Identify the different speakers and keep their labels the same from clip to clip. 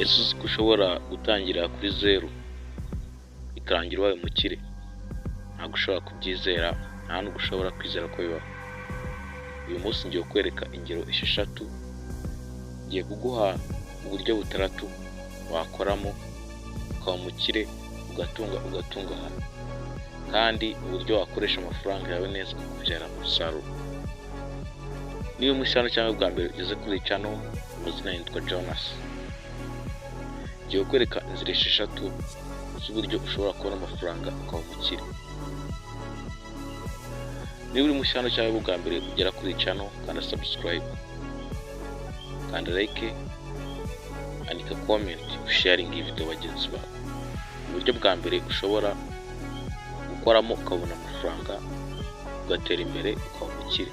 Speaker 1: Ese uzi ko ushobora gutangira kuri zeru bikarangira ubaye umukire? Ntabwo ushobora kubyizera, nta nubwo ushobora kwizera ko bibaho. Uyu munsi ngiye kukwereka ingero 6, ngiye kuguha uburyo 6 wakoramo ukaba umukire, ugatunga ugatungahara, kandi uburyo wakoresha amafaranga yawe neza akakubyarira umusaruro. Niba uri hano cyangwa bwa mbere ugeze kuri iyi channel, amazina yitwa Jonas. Ngiye kukwereka inzira 6 z'uburyo ushobora kubona amafaranga ukaba umukire. Niba uri mushya hano cyangwa bwa mbere ugera kuri iyi channel, kanda subscribe, kanda like, andika comment, usharinge iyi video bagenzi bawe. Uburyo bwa mbere ushobora gukoramo ukabona amafaranga, ugatera imbere, ukaba umukire.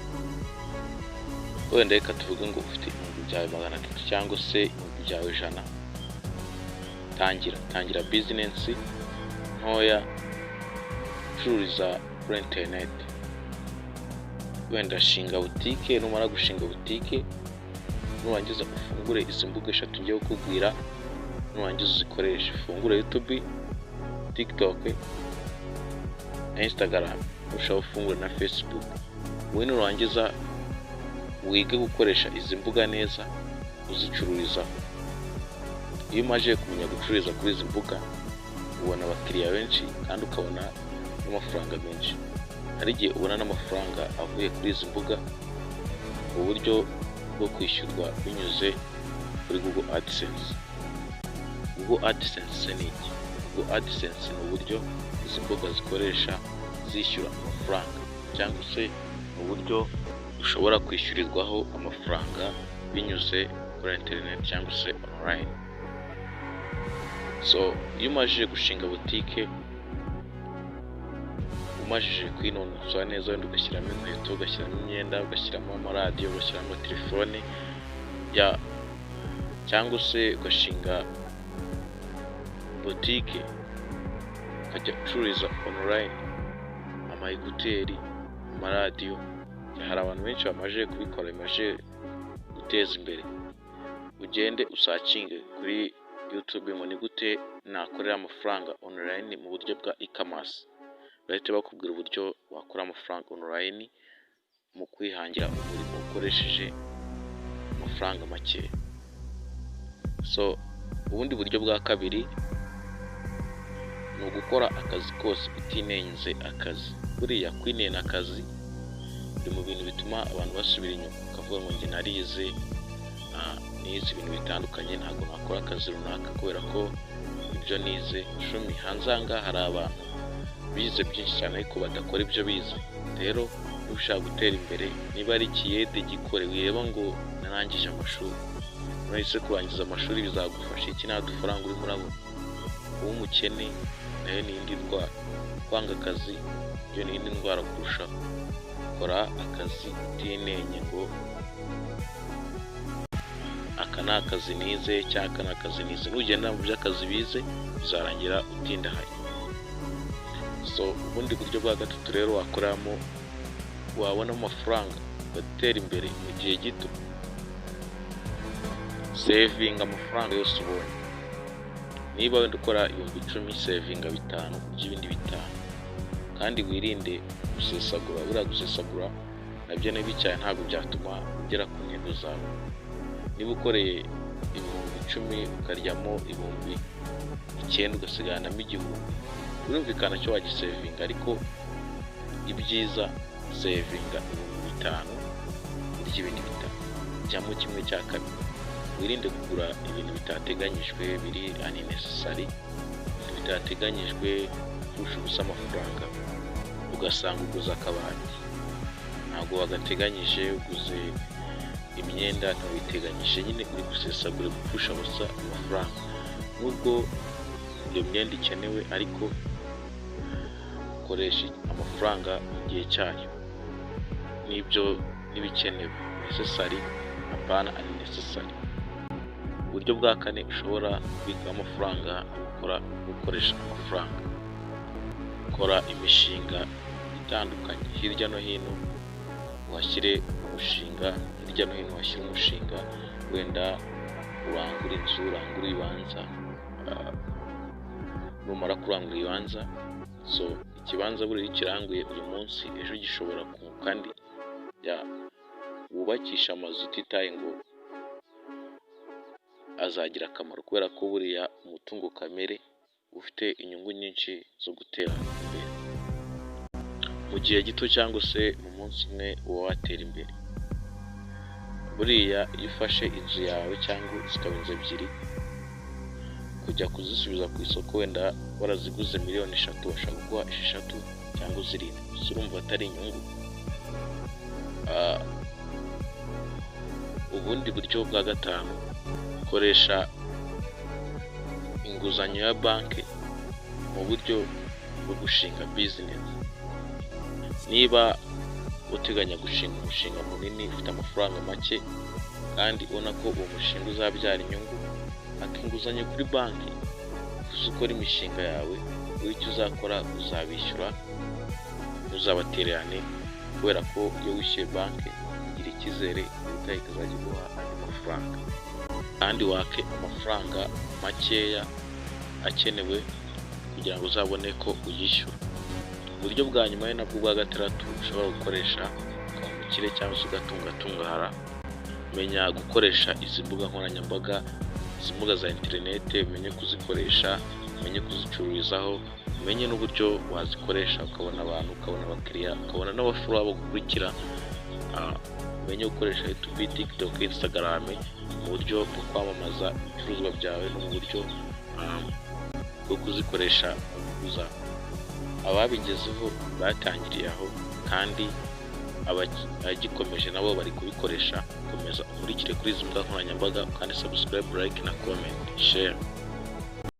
Speaker 1: Wenda reka tuvuge ngo ufite 300,000 cyangwa se 100,000, tangira business ntoya ucururiza kuri interineti. Wenda shinga butike, numara gushinga butike nurangiza ufungure izi mbuga 3 ngiye kukubwira, nurangiza uzikoreshe. Ufungure YouTube, TikTok na Instagram, ushobora ufungure na Facebook. Wowe nurangiza wige gukoresha izi mbuga neza uzicururizaho. Iyo umaze kumenya gucururiza kuri izi mbuga, ubona abakiriya benshi kandi ukabona n'amafaranga menshi. Hari igihe ubona n'amafaranga avuye kuri izi mbuga mu buryo bwo kwishyurwa binyuze kuri Google AdSense. Google AdSense ni iki? Google AdSense ni uburyo izi mbuga zikoresha zishyura amafaranga, cyangwa se uburyo ushobora kwishyurirwaho amafaranga binyuze kuri interineti cyangwa se online. So iyo umajije gushinga butike, umajije kwinonosora neza, wenda ugashyiramo inkweto, ugashyiramo imyenda, ugashyiramo amaradiyo, ugashyiramo telefone ya, cyangwa se ugashinga butike ukajya ucururiza online ama écouteurs, amaradiyo. Hari abantu benshi bamaze kubikora, bimaze guteza imbere. Ugende usearchinge kuri YouTube ngo ni gute nakorera amafaranga online mu buryo bwa e-commerce, bahita bakubwira uburyo wakora amafaranga online mu kwihangira umurimo ukoresheje amafaranga make. So ubundi buryo bwa kabiri ni ugukora akazi kose utinenze akazi. Buriya kwinena akazi biri mu bintu bituma abantu basubira inyuma, ukavuga ngo njye narize, nize ibintu bitandukanye, ntabwo nakora akazi runaka kubera ko ibyo nize cumi. Hanze aha ngaha hari abantu bize byinshi cyane ariko badakora ibyo bize. Rero niba ushaka gutera imbere, niba ari ikiyede gikore, wireba ngo narangije amashuri. None se kurangiza amashuri bizagufasha iki nta dufaranga urimo urabona? Kuba umukene nayo ni indi ndwara, kwanga akazi iyo ni indi ndwara kurushaho. Kora akazi utinenye ngo aka ni akazi nize cyangwa aka ni akazi nize. Nugenda mu by'akazi bize bizarangira utindahaye. So ubundi buryo bwa gatatu rero wakoreramo wabonamo amafaranga ugatera imbere mu gihe gito, savinga amafaranga yose ubonye. Niba wenda ukora 10,000, savinga 5, urye ibindi 5, kandi wirinde gusesagura. Buriya gusesagura nabyo ni bibi cyane, ntabwo byatuma ugera ku ntego zawe. Niba ukoreye 10,000 ukaryamo 9,000 ugasigaranamo 1,000, birumvikana cyo wagisavinga, ariko ibyiza savinga 5,000 urya ibindi 5, jyamo 1/2. Wirinde kugura ibintu bitateganyijwe biri unnecessary, ibintu bitateganyijwe, gupfusha ubusa amafaranga, ugasanga uguze akabati ntabwo wagateganyije, uguze imyenda ntiwiteganyije, nyine uri gusesagura, gupfusha ubusa amafaranga. Nubwo iyo myenda ikenewe, ariko koresha amafaranga mu gihe cyayo n'ibyo n'ibikenewe, necessary apana unnecessary. Uburyo bwa kane ushobora kubikamo amafaranga, gukora gukoresha amafaranga, kora imishinga itandukanye hirya no hino, uhashyire umushinga hirya no hino, uhashyire umushinga wenda Urangure inzu, urangure ibibanza. Numara kurangura ibibanza, so ikibanza buriya iyo ukiranguye uyu munsi, ejo gishobora kunguka. Kandi wubakisha amazu utitaye ngo azagira akamaro, kubera ko buriya umutungo kamere ufite inyungu nyinshi zo gutera imbere mu gihe gito, cyangwa se mu munsi umwe uba watera imbere. Buriya iyo ufashe inzu yawe cyangwa zikaba inzu ebyiri, kujya kuzisubiza ku isoko, wenda waraziguze miliyoni 3, bashobora kuguha 6 cyangwa 7. Gusa urumva atari inyungu? Ubundi buryo bwa gatanu, koresha inguzanyo ya banki mu buryo bwo gushinga business. Niba uteganya gushinga umushinga munini, ufite amafaranga make kandi ubona ko uwo mushinga uzabyara inyungu, aka inguzanyo kuri banki, uze ukore imishinga yawe. Wowe icyo uzakora, uzabishyura, ntuzabatererane, kubera ko iyo wishyuye, banki igira icyizere, ubutaha ikazajya iguha andi mafaranga. Kandi wake amafaranga makeya akenewe kugira ngo uzabone ko uyishyura. Uburyo bwa nyuma, ari nabwo bwa gatandatu, ushobora gukoresha ukaba umukire cyangwa se ugatunga tungahara: menya gukoresha izi mbuga nkoranyambaga, izi mbuga za interinete, umenye kuzikoresha, umenye kuzicururizaho, umenye n'uburyo wazikoresha ukabona abantu, ukabona abakiriya, ukabona n'aba follower bagukurikira. Umenye gukoresha YouTube, TikTok, Instagram mu buryo bwo kwamamaza ibicuruzwa byawe no mu buryo bwo kuzikoresha mu nyungu zawe. Ababigezeho batangiriye aho, kandi abagikomeje nabo bari kubikoresha. Komeza ukurikire kuri izi mbuga nkoranyambaga, kandi subscribe, like na comment, share.